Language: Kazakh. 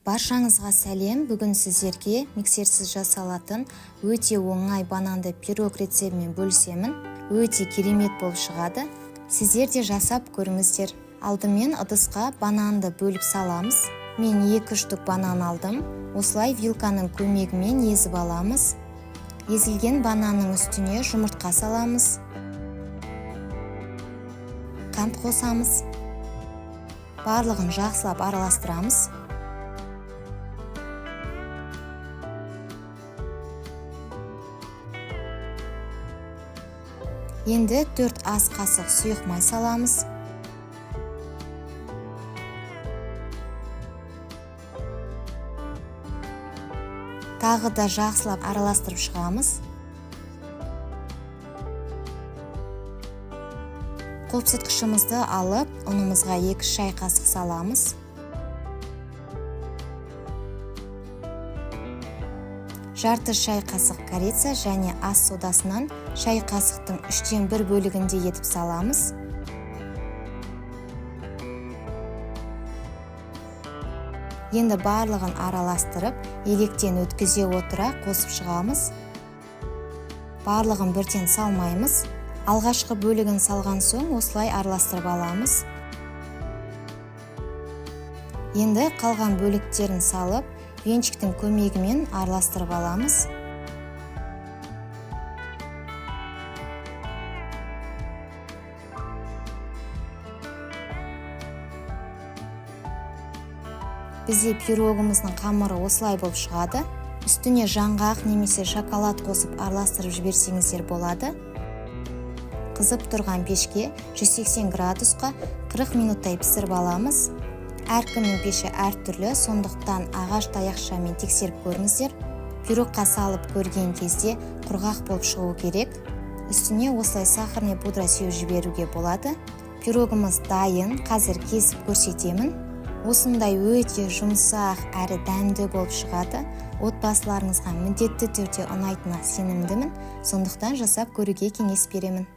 Баршаңызға сәлем! Бүгін сіздерге миксерсіз жасалатын өте оңай бананды пирог рецебімен бөлісемін. Өте керемет болып шығады. Сіздер де жасап көріңіздер. Алдымен ыдысқа бананды бөліп саламыз. Мен 2 штук банан алдым. Осылай вилканың көмегімен езіп аламыз. Езілген бананның үстіне жұмыртқа саламыз. Қант қосамыз. Барлығын жақсылап араластырамыз. Енді 4 ас қасық сұйық май саламыз. Тағы да жақсылап араластырып шығамыз. Қопсытқышымызды алып, ұнымызға 2 шай қасық саламыз. Жарты шай қасық корица және ас содасынан шай қасықтың 1/3 бөлігінде етіп саламыз. Енді барлығын араластырып, електен өткізе отыра қосып шығамыз. Барлығын бірден салмаймыз. Алғашқы бөлігін салған соң осылай араластырып аламыз. Енді қалған бөліктерін салып, венчиктің көмегімен араластырып аламыз. Бізде пирогымыздың қамыры осылай болып шығады. Үстіне жаңғақ немесе шоколад қосып араластырып жіберсеңіздер болады. Қызып тұрған пешке 180 градусқа 40 минуттай пісіріп аламыз. Әркімнің пеші әртүрлі, сондықтан ағаш таяқшамен тексеріп көріңіздер. Пирогқа салып көрген кезде құрғақ болып шығу керек. Үстіне осылай сахарный пудра сеуіп жіберуге болады. Пирогымыз дайын, қазір кесіп көрсетемін. Осындай өте жұмсақ әрі дәмді болып шығады. Отбасыларыңызға міндетті түрде ұнайтынына сенімдімін, сондықтан жасап көруге кеңес беремін.